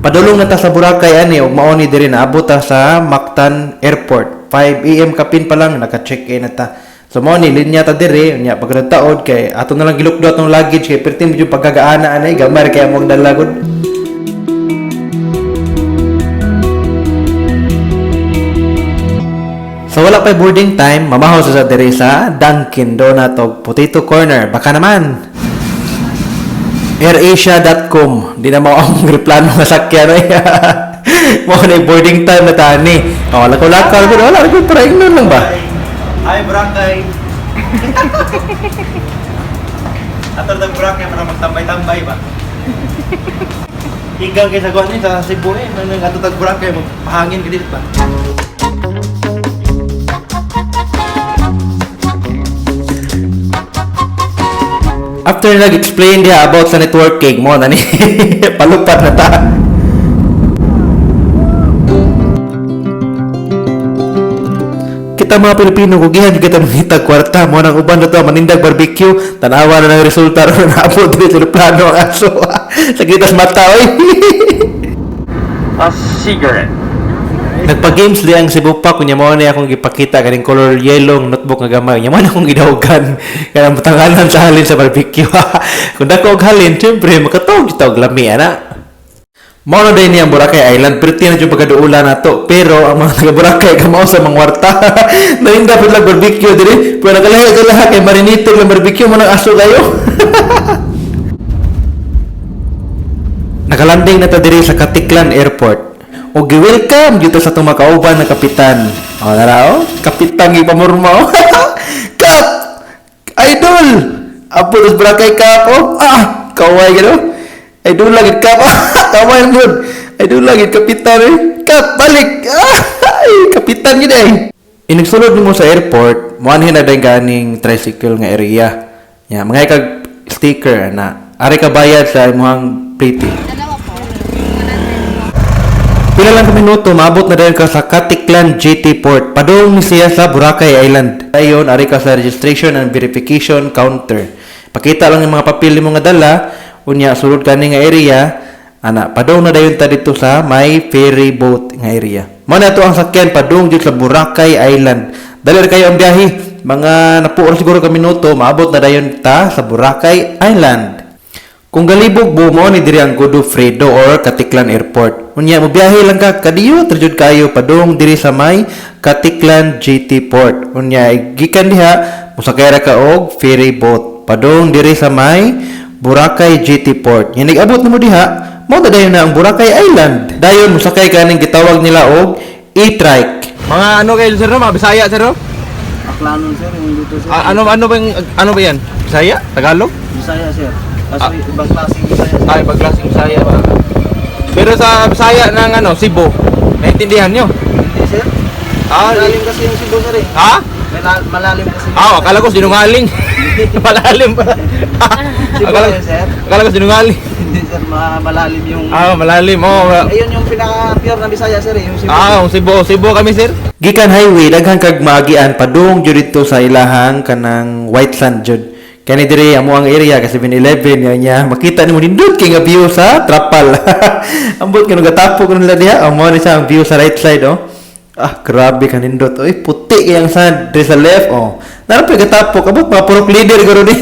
Padulong na ta sa Boracay ani ug mao ni diri naabot ta sa Mactan Airport. 5 AM kapin pa lang naka-check-in na ta. So mao ni linya ta diri unya pagkataod kay ato na lang gilukdo atong luggage kay perti mo yung pagkagaana anay gamay ra kay among dala gud. So wala pa'y boarding time, mamahaw sa diri sa Dunkin Donut og Potato Corner. Baka naman. AirAsia.com. Di na mao ang replano nga sakyan oy. Mao na yung boarding time na tani. Oh, wala ko lakar gud, wala ko para ingnon lang ba. Hi, Boracay! Ato tag Boracay para magtambay-tambay ba? Higang kay sa kuan ni sa Cebu eh, nang ato tag Boracay magpahangin ka dito ba? After nag-explain diha about sa networking mo na ni palupad na ta. Kita mga Pilipino kugihan kita mangita kwarta mo nang uban na to manindag barbecue, tanawa na ng resulta ron naabot diri sa plano ang aso. Sa mata oy. A cigarette. Nagpa-games di ang Cebu pa kunya mao ni akong gipakita kaning color yellow ang notebook nga gamay. Nya mao na akong gidawgan kanang butanganan sa halin sa barbecue. Kung dako og halin, syempre makatog jud ta og lami ana. Mao na din ang Boracay Island, perti na jud pagkaduula nato. Pero ang mga taga Boracay kamao sa mga warta. Nahinda pud lang barbecue diri, pero nagalahi galaha kay marinito lang barbecue mo nang aso kayo. Nakalanding na ta diri sa Caticlan Airport. O gi-welcome gyud ta sa atong makauban na kapitan. O nara o, kapitan gipamurma o. Kap! Idol! Apo tas Boracay Kap o. Ah, kaway gano. Idol lagi Kap. Kaway mo. Idol lagi kapitan eh. Kap, balik. Ah, ay, kapitan gid eh. Inigsulod nimo sa airport, moanhin na dayon ganing tricycle nga area. Ya, mga kag sticker na ari ka bayad sa imong plate. Dalawa po. 100 po. Pila lang ka minuto, maabot na dayon ka sa Caticlan GT Port. Padung ni siya sa Boracay Island. Ayon, ari ka sa registration and verification counter. Pakita lang yung mga papel nimo nga dala, unya sulod kani nga area, ana padung na dayon ta dito sa may ferry boat nga area. Mao na to ang sakyan padung jud sa Boracay Island. Dali ra kayo ang biyahe. Mga napuor siguro ka minuto, maabot na dayon ta sa Boracay Island. Kung galibog mo mo ni diri ang Godofredo or Caticlan Airport. Unya mobiyahe lang ka kadiyo trajud kayo padung diri sa may Caticlan GT Port. Unya gikan diha mosakay ra ka og ferry boat padung diri sa may Boracay GT Port. Nya nag-abot nimo diha, mao na dayon na ang Boracay Island. Dayon mosakay ka ning gitawag nila og e-trike. Mga ano kayo sir no? Mga Bisaya sir no? Aklanon sir, yung dito sir. Ah, ano ano ba yung, ano ba yan? Bisaya? Tagalog? Bisaya sir. Kaso ibang klaseng Bisaya sir. Ah, ibang klaseng Bisaya ba? Pero sa Bisaya ng ano, Cebu, naintindihan nyo? Hindi sir. Ah, Malalim kasi yung Cebu sir eh. Ha? Malalim kasi. Ah, akala ko sinungaling. Malalim pala. Cebu akala, yun, sir. Akala ko sinungaling. Hindi sir, malalim yung... Ah, malalim. Oh, Ayun yung pinaka-pure na Bisaya sir eh, yung Cebu. ah, yung Cebu. Cebu kami sir. Gikan highway daghan kag maagian padung jud didto sa ilahang kanang white sand jud. Kani diri amo ang area kasi 7-Eleven niya niya makita nimo nindot kay nga view sa Trapal. Ambot kanu gatapok nila diha, amo ni siya ang view sa right side oh. Ah, grabe ka nindot. Oy, puti kay ang sand diri sa left oh. Nara pa gatapok abot mga purok leader garo ni.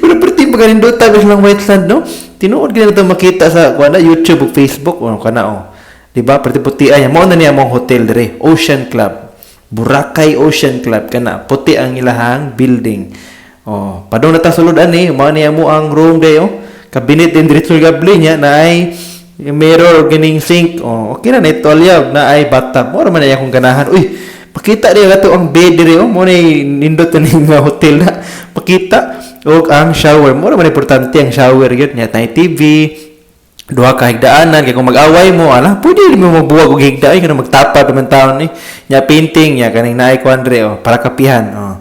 Pero perti pa kanindutan lang white sand no. Tinuod gyud na to makita sa kuan na YouTube ug Facebook oh kana oh. Di ba? Perti puti ay mao na niya among hotel dire, Ocean Club. Boracay Ocean Club kana puti ang ilahang building. Oh, padung na ta sulod ani, mao niya mo ang room dayo. Cabinet din diretso gabli niya na ay mirror ganing sink. Oh, okay na ni tolya na ay bathtub. Mao ra man ay akong ganahan. Uy, pakita diya kato ang bed dire oh, mo na nindot na ning nga hotel na. Pakita og ang shower. Mao ra man importante ang shower gyud niya tay TV, duha ka higdaanan kay kung mag-away mo ala pwede mo magbuwag og higda ay kanang magtapad man taon ni nya painting nya kaning naay kuan re oh para kapihan oh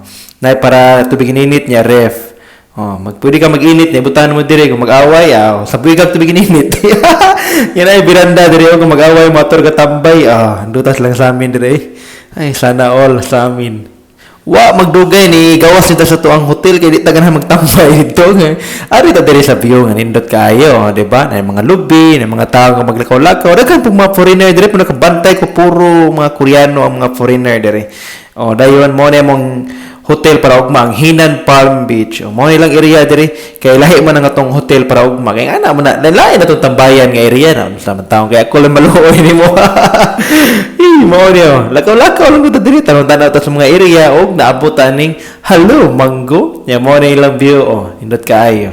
naay para tubig init nya ref oh mag pwede ka mag-init nya butangan mo dire kung mag-away ah oh, sabuy ka tubig init yan ay biranda dire oh kung mag-away motor ka tambay ah dutas lang sa amin dire ay sana all sa amin. Wa magdugay ni gawas nita sa tuang hotel kay di ta ganahan magtambay dito. Ari ta diri sa view nga nindot kaayo, di ba? Na mga lubi, na mga tao nga maglakaw-lakaw. Daghan pong mga foreigner diri, pero nakabantay ko puro mga Koreano ang mga foreigner diri. Oh, dayon mo na mong hotel para ugma ang Hinan Palm Beach. O, mao nilang area diri kay lahi man ang atong hotel para ugma. Kay ana mo na lahi na tong tambayan nga area na unsa man taon kay ako lang maluoy nimo. Ih, mao niyo. Lakaw-lakaw lang ko diri tanong-tanaw ta sa mga area og naabot aning Hello Mango. Ya mao na ilang view, oh, nindot kaayo.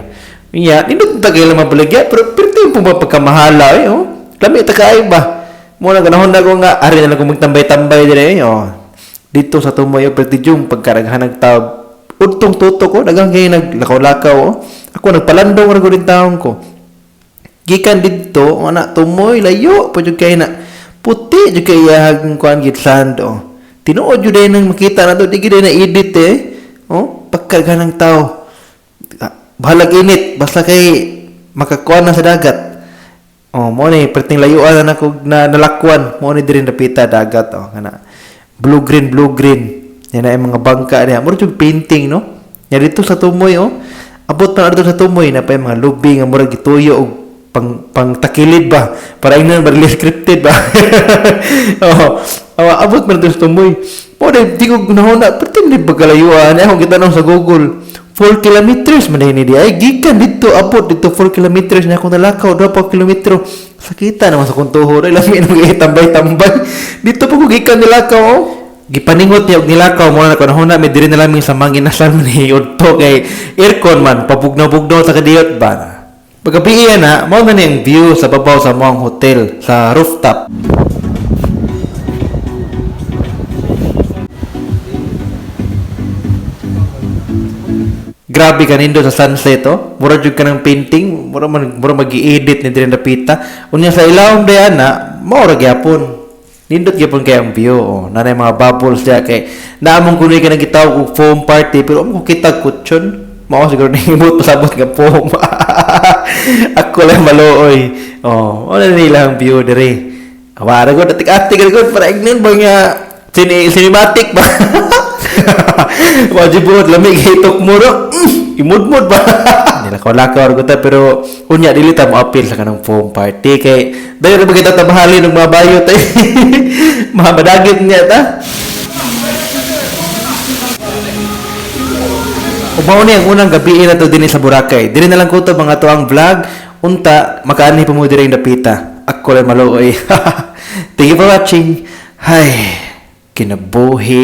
Iya, nindot ta kay ilang mabaligya pero pirti yung pagkamahala eh, oh. Lami ta kaayo ba. Mo na ganahon na ko nga ari na lang ko magtambay-tambay diri eh, oh. Dito sa Tumoy perti yung pagkaraghan ng tao. Udtong tuto ko, daghang kay naglakaw-lakaw, oh. Ako nagpalandong ra ko din taon ko. Gikan didto, ana Tumoy layo pa jud kay na. Puti jud kay iyahag kuan gid sand, oh. Tinuod jud day nang makita na to, di gid na edit eh. Oh, pagkaraghan ng tao. Ah, bahalag init basta kay makakuan na sa dagat. Oh, mo ni perting layuan na nako na nalakwan, mo ni diri napita dagat, oh, kana. Blue green, blue green. Yan na yung mga bangka niya. Mura jud painting, no? Ya dito sa Tumoy, oh. Abot pa na dito sa Tumoy na pa yung mga lubi nga murag gituyo og pang pangtakilid ba para ingnan ba dili scripted ba. Oh, oh, abot man dito sa Tumoy. Po di ko nahuna perting di ba kalayuan eh, akong gitan-aw sa Google. 4 kilometers man ni di ay gikan dito abot dito 4 kilometers na akong nalakaw, 2 pa kilometro. Sakita naman sa akong tuhod ay lami nang tambay-tambay dito pa ko gikan nilakaw, oh. Gipaningot niya og nilakaw mo na kanahon na mi diri na lang mi sa manginasal man ni udto kay aircon man pabugnaw-bugnaw ta kadiyot ba. Paggabi na mao na ni ang view sa babaw sa among hotel sa rooftop. Grabe kanindo sa sunset, oh. Mura jud ka ng painting, mura man mura magi-edit ni diri napita. Unya sa ilawom day ana, mao ra gyapon. Nindot gyapon kay ang view, oh. Nanay mga bubbles diya kay naamong kunoy ka nagitawag og foam party pero amo ko kita kutsyon. Mao siguro nahimot pasabot nga foam. Ako lang maluoy. Oh, wala nila ang view diri. Awara gud atik-atik gud para ignon ba nga cinematic ba. Wajib buot lamig hitok mo ro. Imudmud ba. Nilakaw-lakaw ra ta pero unya dili ta mo appeal sa kanang foam party kay dali ra ba kita tabahalin og mga bayot eh. Mahabadagit niya ta. Ug mao ni ang unang gabi na to dinhi sa Boracay. Diri na lang ko to mga tuang vlog unta makaanhi pa mo diri dapita. Ako lang maluoy. Thank you for watching. Hay, kinabuhi.